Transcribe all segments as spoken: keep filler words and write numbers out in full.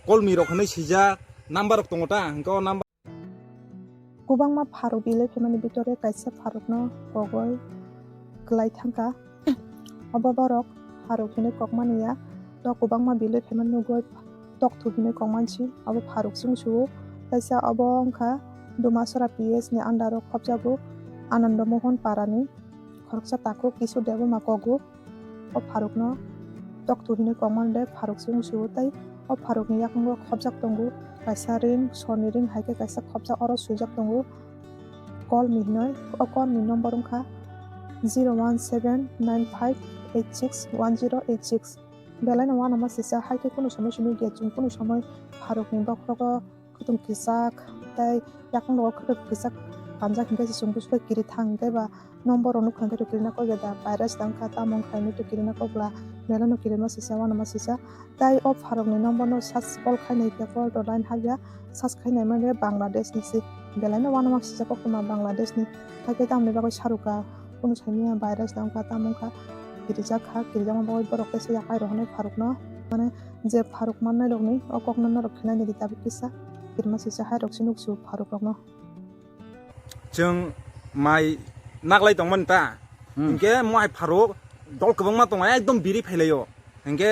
Kolmi rok hinwi swijak number rok tongo ta, hwnkhe o number. Kwbangma pharuk bilai phaimani bitore kaisa pharukno kogwi kwlai thangkha. Obo borok pharuk hinwi kokmani ya, tok kwbangma bilai phaimani nugwi tokthu hinwi kokmansi, obo pharuk chwngsu-o. Kaisa obo wngkha Dumasora P S ni under o khopjago Anando Mohon Parani khoroksa takhuk Kisu Debbarma kogo. O pharukno tokthu hinwi kokmani de pharuk se wngsugo tei o pharukni yakungo khopjak tongo kaisa ring, sonni ring hai khe kaisa khopjak oro swijak tongo. Kolmi hinwi, o kolmi number wngkha zero one seven nine five eight six one zero eight six. Belai no uanama sisa hai khe kunu somoi simi gate chwng kunu somoi pharukni bokhorogo khwtwng kwchak tei yakung rogo khwtwng kwchak kanjak hinkhe se chwng busugo kiri thang hinkhe ba number rok nukha hinkhe to kirina kok ya da virus da wngkha tamo wngkha hinwi to kirina kok bla belai no kirima sisa uanama sisa tei o pharok ni number no search call khai nai khe call to line habya search khai nai manya Bangladesh ni se belai no uanama sisa koktwma Bangladesh ni hai khe tamoni bagwi saruka kunu saimanya virus da wngkha tamo wngkha kirijak kha kirijakma bagwi borok teisa yakai rw hinwi pharok no mane. Je pharuk mannai rokni o kokno norok khenai nini tabuk kisa kirima sisa hai rok se nuksu pharuk rokno. Chwng mai naglai tongmani ta. Hmm. Hinkhe mo hai pharuk dol kwbangma tongo ekdom biri phailaio. Hinkhe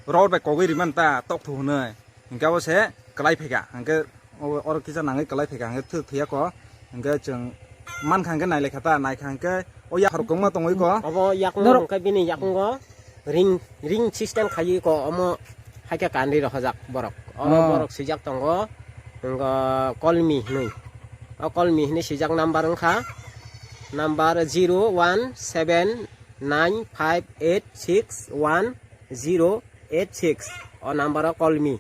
ror bai kogwi rimani ta tokthu hwnwi. Hinkhe abo se kwlai phaikha. Hinkhe o-, oro kisa nangwi kwlai phaikha. Hinkhe thwi-, thwiya ko. Hinkhe chwng mankha hinkhe nailaikha ta. Naikha hinkhe o yaphar kwbangma tongwi ko. Obo yakung norok hwnkhe bini yakungo ring, ring system khaiwi ko omo haikhe kanri rohorjak borok. Oro oh, borok swijak tongo. Hinkhe kolmi hinwi. O kolmi hinwi swijak number wngkha. Number zero one seven nine five eight six one zero eight six. O number o kolmi.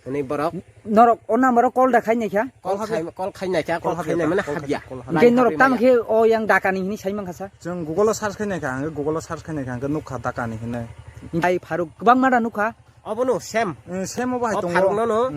Hwnwi borok. Norok o number o call da khai naikha? Call khai, call khai naikha, call khai nai mane habya. Hwnkhe norok tamo khe o yang dakani hwnwi sai mankha sa? Chwng Google o search khai naikha, hwnkhe Google o search khai naikha, hwnkhe nukha dakani hwnwi. Hai pharuk kwbangma da nukha? Obono same. Eh, same obo hai tongo. O pharukno no. Hmm.